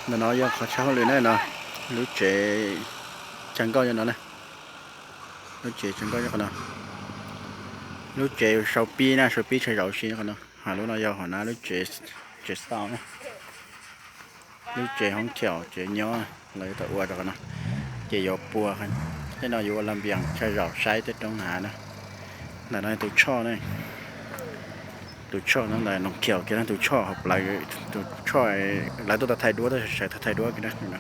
Ntawm no yog qhov chaw hauj lwm na no, lub tsev cag nkoj yog no na, lub tsev cag nkoj yog qhov no. Lub tsev sau pib na, sau pib tshaj zaum si qhov no. Ho lub no yog hauv na lub tsev, tsev xauj na, lub tsev hoob chaw tsev nyob, lawv yuav tau ua rau qhov no. Ces yuav puag, tej no yuav ua lam vias tshaj zaum saib tej roob hav na. Ntawm no tus tshoj ne, tus tshoj no ntawm no khiaum kiag tus tshoj hauv plawv, tus tshoj lawv tuaj tau thaij duab, sawv tau thaij duab kiag na.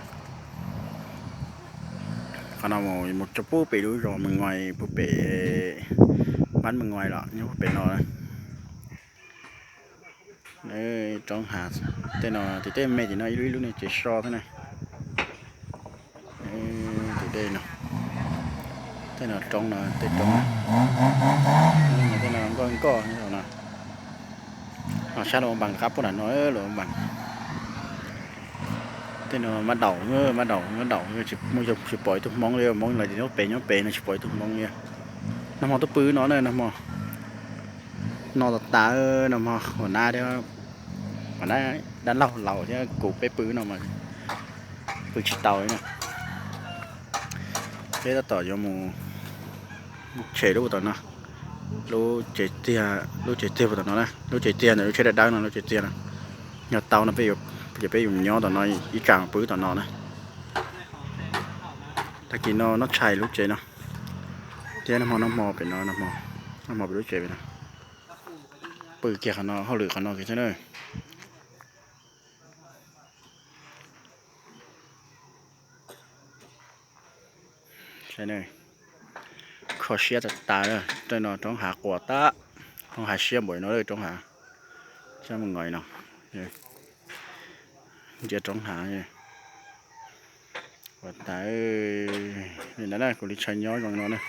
Qhov no mus txog puag pem lub zos Mes Ngois, puag pem Mab Mes Ngois los nyob puag pem no. Roob hav, tej no tim tej me tim no ib lub ib lub ne tsev so thiab na. Tim dej no, tej no roob no, tej roob no, tej no nkoj nkoj no. Ho sab Luas Npas qab puag nram no, Luas Npas. Tej no Mab Daum, Mab Daum, Mab Daum, tsis muaj, tsis pom ib tug Hmoob li, Hmoob los nyob pem nyob pem no tsis pom ib tug Hmoob li. Nag hmo tuaj pw no na, nag hmo no tas tas, nag hmo ua nab thiab, ua nab dab laug laus thiab kuv peb pw no mas pw tsis tau li na. Peb tab tom yuav mus tshem lub tom no, lub tsev tiag, lub tsev tiag puag tom no na, lub tsev tiag ntawm lub tsheb dawb dawb no, lub tsev tiag no. Yog tau no peb yuav, ces peb yuav nyob tom no ib tsam pw tom no na. Tag kis no noj tshais lub tsev no, thiab nag hmo noj hmo pem no, noj hmo pem lub tsev pem no. Pw kiag qhov no, hauj lwm qhov no kiag thiab na. Kho siab tas tas, tej no roob hav quas tas, roob hav siab npaum no, roob hav, sab Mes Ngois no, ntsia roob hav quas tas. Li ntawd na, kuv li tshaj nyob zoo no na.